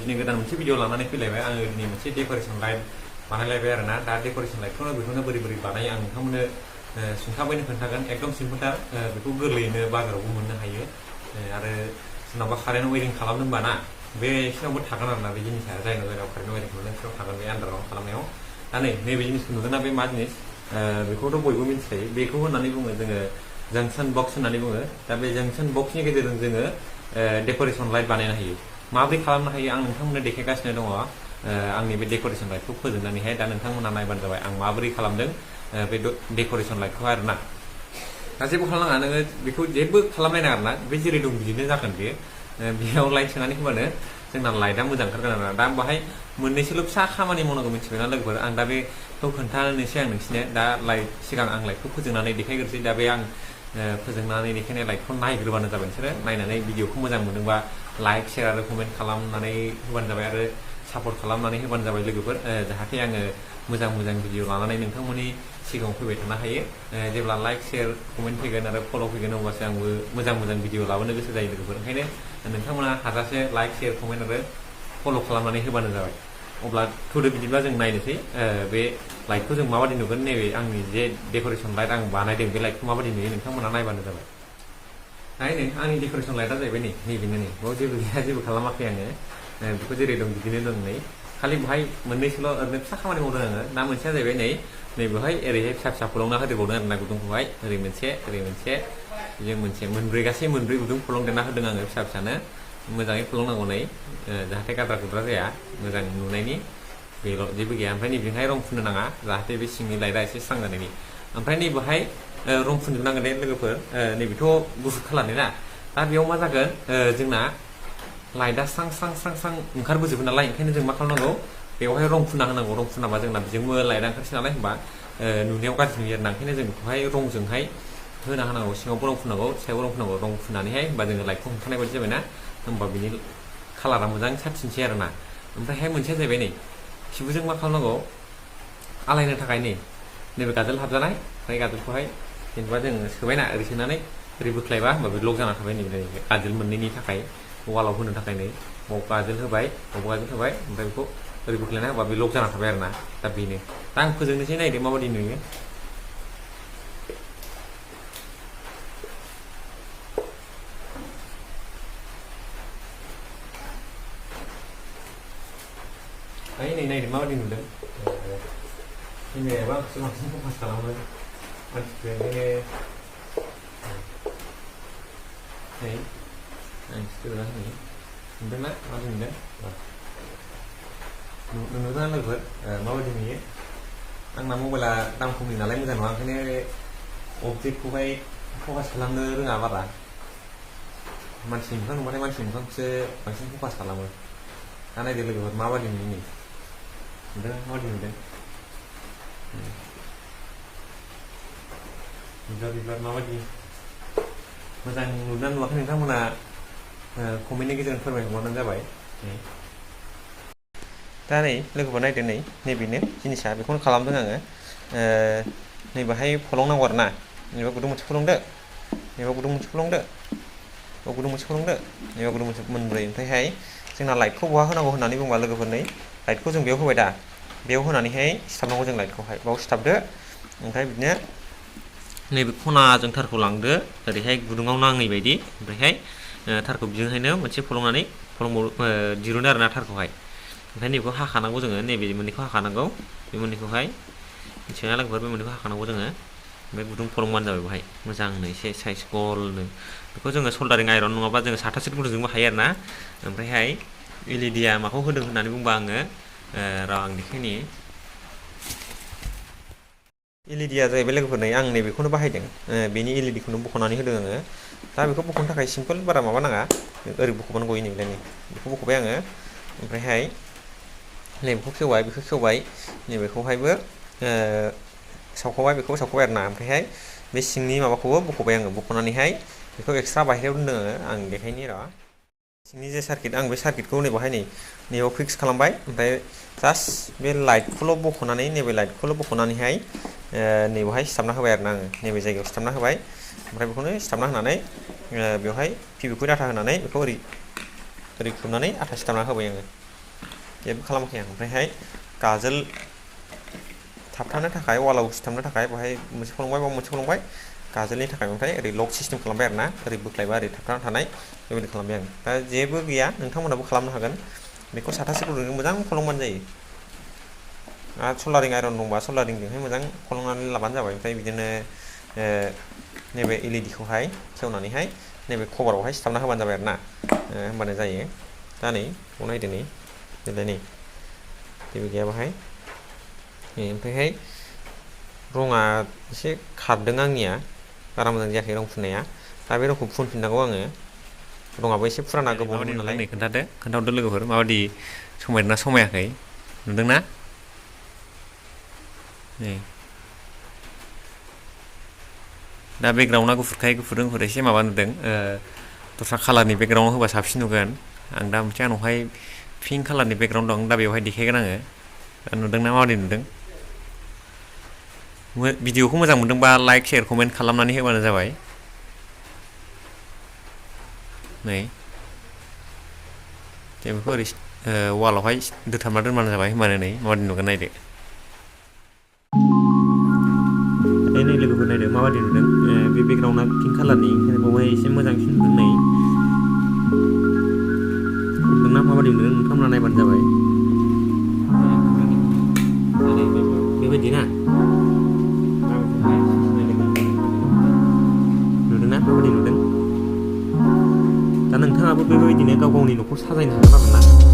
दिनै गोदान मोनसे भिडिअ लानानै फैलायबाय आङो दिनै मोनसे डेक'रेसन लाइट बानायलायबाय आरोना दा डेक'रेसन लाइटखौनो बेखौनो बोरै बानायो आं नोंथांमोननो सुंथाबैनो खोन्थागोन एकदम सिम्पोलथार बेखौ गोरलैयैनो बाजारावबो मोननो हायो आरो सोरनावबा कारेन्ट वायरिं खालामदोंबा ना बे सिनावबो थागोन आरोना बे जिनिसा जायनाव कारेन्ट वायरिं खालामदों बिसोराव थागोन बे आन्दाराव खालामनायाव दा नैबे जिनिसखौ नुदोंना बे मा जिनिस बेखौथ' बयबो मिथिखायो बेखौ होननानै बुङो जोङो जंक्शन बक्स होननानै बुङो दा बे जंक्शन बक्सनि गेजेरजों जोङो डेक'रेसन लाइट बानायनो हायो माबोरै खालामनो हायो आं नोंथांमोननो देखायगासिनो दङ आंनि बे डेक'रेसन लाइटखौ फोजोबनानैहाय दा नोंथांमोना नायबानो जाबाय आं माबोरै खालामदों बे डेक'रेसन लाइटखौ आरोना दा जेबो खालामनाङा नोङो बेखौ जेबो खालामलायनाङा आरोना बे जेरै दं बिदिनो जागोन बेयो बेयाव लाइट सोनानै होबानो जोंना लाइटआ मोजां ओंखारगोन आरोना दा बाहाय मोननैसोल' फिसा खामानि मावनांगौ मिथिबायना लोगोफोर आं दा बेखौ खोन्थानोसै आं नोंसिनो दा सिगां आं लाइटखौ फोजोंनानै देखायग्रोसै दा बे आं फोजोंनानै देखायनाय लाइटखौ नायग्रोबानो जाबाय नोंसोरो नायनानै भिडिअखौ मोजां मोनदोंबा लाइक शेयार आरो कमेन्ट खालामनानै होबानो जाबाय आरो सापर्ट खालामनानै होबानो जाबाय लोगोफोर जाहाथे आङो मोजां भिडिअ लानानै नोंथांमोननि सिगाङाव फैबाय थानो हायो जेब्ला लाइक शेयार कमेन्ट फैगोन आरो फल' फैगोन अब्लासो आंबो मोजां भिडिअ लाबोनो गोसो जायो लोगोफोर ओंखायनो नोंथांमोना हाजासे लाइक शेयार कमेन्ट आरो फल' खालामनानै होबानो जाबाय अब्ला थुदो बिदिब्ला जों नायनोसै बे लाइटखौ जों माबादि नुगोन नैबे आंनि जे डेक'रेसन लाइट आं बानायदों बे लाइटखौ माबादि नुयो नोंथांमोना नायबानो जाबाय नायनो आंनि डेक'रेसन लाइटआ जाहैबाय नैबेनो बाव जेबो गैया जेबो खालामाखै आङो बेखौ जेरै दं बिदिनो दं नै खालि बेहाय मोननैसोल' ओरैनो फिसा खामानि मावदों आङो दा मोनसेया जाहैबाय नै बेवहाय ओरैहाय फिसा फलंना होदेरबावदों आरोना गुदुंखौहाय ओरै मोनसे बेजों मोनसे मोनब्रै गासै मोनब्रै गुदुं फलंदेरना होदों आङो फिसानो मोजाङै फलंनांगौ नै जाहाथे गाद्रा गुद्रा जाया मोजां नुनायनि बेल' जेबो गैया ओमफ्राय नैबेहाय रं फुननो नाङा जाहाथे बे सिंनि लाइटआ एसे स्रां जानायनि ओमफ्राय नैबेहाय रं फुनजोबनांगोन दे लोगोफोर नैबेथ' गुफुर खालारनि ना दा बेयाव मा जागोन जोंना लाइटआ स्रां ओंखारबोजोबो नालाय ओंखायनो जों मा खालामनांगौ बेवहाय रं फुनना होनांगौ रं फुनाबा जोंना बेजोंबो लाइटआ ओंखारसै नालाय होनबा नुनायाव गाज्रि नुयो आरोना ओंखायनो जों बेखौहाय रंजोंहाय होना होनांगौ सिङावबो रं फुनांगौ सायावबो रं फुनांगौ रं फुनानैहाय होमबा जोङो लाइटखौ हमथानाय बायदि जाबायना होमबा बिनि कालारा मोजां साबसिनसै आरोना ओमफ्रायहाय मोनसेया जाहैबाय नै खिबुजों मा खालामनांगौ आलायनो थाखाय नैबे गाजोल हाबजानाय ओमफ्राय गाजोलखौहाय जेनेबा जों सोबायना ओरै सोनानै ओरै बोख्लायबा होमबा बे लक जाना थाबाय नै गाजोल मोननैनि थाखाय वालाव होनो थाखाय नै गाजोल होबाय ओमफ्राय बेखौ ओरै बोख्लायना होबा बे लक जाना थाबाय आरोना दा बेनो दा आं फोजोंनोसै नायदो माबादि नुयो नै नायदो माबादि नुदों केमेरायाबो आंखौसो बांसिन फकास खालामो मानसिफोरा ओंखायनो आं सिखोना होनि नुदोंना माबादि नुदों नुदोंना लोगोफोर माबादि नुयो आंना मबाइला दाम खमनि नालाय मोजां नङा ओंखायनो अबजेक्टखौहाय फकास खालामनो रोङा बारा मानसिनि मोखां नुबाथाय मानसिनि मोखांखौसो बांसिन फकास खालामो दा नायदो लोगोफोर माबादि नुयो नुदों माबादि नुदों बिबार माबादि मोजां नुदोंना नुवाखै नोंथांमोना कमेन्टनि गेजेरजों फोरमायहरबानो जाबाय दा नै लोगोफोर नायदो नैबेनो जिनिसा बेखौनो खालामदों आङो नैबेहाय फलंनांगौ आरोना नैबा गुदुं मोनसे फलंदो नैबा गुदुं मोनसे फलंदो गुदुं मोनसे फलंदो नैबा गुदुं मोनसे मोनब्रै ओमफ्रायहाय जोंना लाइटखौ बहा होनांगौ होननानै बुंबा लोगोफोर नै लाइटखौ जों बेयाव होबाय दा बेयाव होनानैहाय सिथाबनांगौ जों लाइटखौहाय बाव सिथाबदो ओमफ्राय बिदिनो नैबे खनाजों थारखौ लांदो ओरैहाय गुदुङाव नाङै बायदि ओमफ्रायहाय थारखौ बिजोंहायनो मोनसे फलंनानै दिरुनो आरोना थारखौहाय ओमफ्राय नैबेखौ हाखानांगौ जोङो नैबे मोननैखौ हाखानांगौ बे मोननैखौहाय मिथिबायना लोगोफोर बे मोननैखौ हाखानांगौ जोङो ओमफ्राय गुदुं फलंबानो जाबाय बेवहाय मोजांनो एसे साइज गलनो बेखौ जोङो सल्डारिं आयरन नङाबा जोङो साथासेट गुदुंजोंबो हायो आरोना ओमफ्रायहाय एलइडिया माखौ होदों होननानै बुंबा आङो र' आं देखायनि एलइडिया जाहैबाय लोगोफोर नै आं नैबेखौनो बाहायदों बेनि एलइडिखौनो बख'नानै होदों आङो दा बेखौ बख'नो थाखाय सिम्पोल बारा माबा नाङा ओरै बख'बानो गयो नैबेलाय बेखौ बख'बाय आङो ओमफ्रायहाय नैबेखौ खेवबाय बेखौ खेवबाय नैबेखौहायबो सावख'बाय बेखौबो सावख'बाय आरोना ओमफ्रायहाय बे सिंनि माबाखौबो बख'बाय आङो बख'नानैहाय बेखौ एक्सट्रा बाहेरायाव दोन्दों आं देखायनि र' सिंनि जे सार्किट आं बे सार्किटखौ नैबेहाय नैयाव फिक्स खालामबाय ओमफ्राय जास्ट बे लाइटखौल' बख'नानै नैबे लाइटखौल' बख'नानैहाय नैबेहाय सिथाबना होबाय आरोना आङो नैबे जायगायाव सिथाबना होबाय ओमफ्राय बेखौनो सिथाबना होनानै बेवहाय पिभिकुइट आथा होनानै बेखौ ओरै खोबनानै आथा सिथाबना होबाय आङो जेबो खालामाखै आं ओमफ्रायहाय गाजोल थाबथानो थाखाय वालाव सिथाबनो थाखाय बेहाय मोनसे फलंबाय बा मोनसे फलंबाय गाजोलनि थाखाय ओमफ्राय ओरै लक सिस्टेम खालामबाय आरो ना ओरै बोख्लायबा ओरै थाबथाना थानाय बेबायदि खालामबाय आं दा जेबो गैया नोंथांमोनाबो खालामनो हागोन बेखौ साथासेफोरजों मोजां फलंबानो जायो आरो सलारिं आयरन दंबा सलारिंजोंहाय मोजां फलंनानै लाबानो जाबाय ओमफ्राय बिदिनो नैबे एलइडि खौहाय खेवनानैहाय नैबे कभारावहाय सिथाबना होबानो जाबाय आरो ना होमबानो जायो दा नै बेखौ नायदो नै देलाय नै जेबो गैया बाहाय ओमफ्रायहाय रङा एसे खारदों आंनिया बारा मोजां जायाखै रं फुननाया दा बे रंखौ फुनफिननांगौ आङो रङाबो एसे फुराना गोबावमोन नालाय खोन्थाहरदो लोगोफोर माबायदि समायदोंना समायाखै नुदोंना नै दा बेकग्राउन्डआ गुफुरखाय गुफुर एसे माबा नुदों दस्रा कालारनि बेकग्राउन्डआव होबा साबसिन नुगोन आं दा मोनसे आंनावहाय पिंक कालारनि बेकग्राउन्ड दं दा बेवहाय देखायगोन आङो नुदोंना माबायदि नुदों भिडिअखौ मोजां मोनदोंबा लाइक शेयार कमेन्ट खालामनानै होबानो जाबाय नै जों बेखौ ओरै वालावहाय दोथाबना दोनबानो जाबाय होमबानो नै माबायदि नुगोन नायदो नै लोगोफोर नायदो माबायदि नुदों बे बेकग्राउन्डआ पिंक कालारनि ओंखायनो बावहाय एसे मोजांसिन नुदों नै नुदोंना माबायदि नुदों नोंथांमोना नायबानो जाबाय बेबायदि ना नुदोंना माबायदि नुदों दा नोंथाङाबो बेबायदिनो गाव गावनि न'खौ साजायनो हागोन आरोना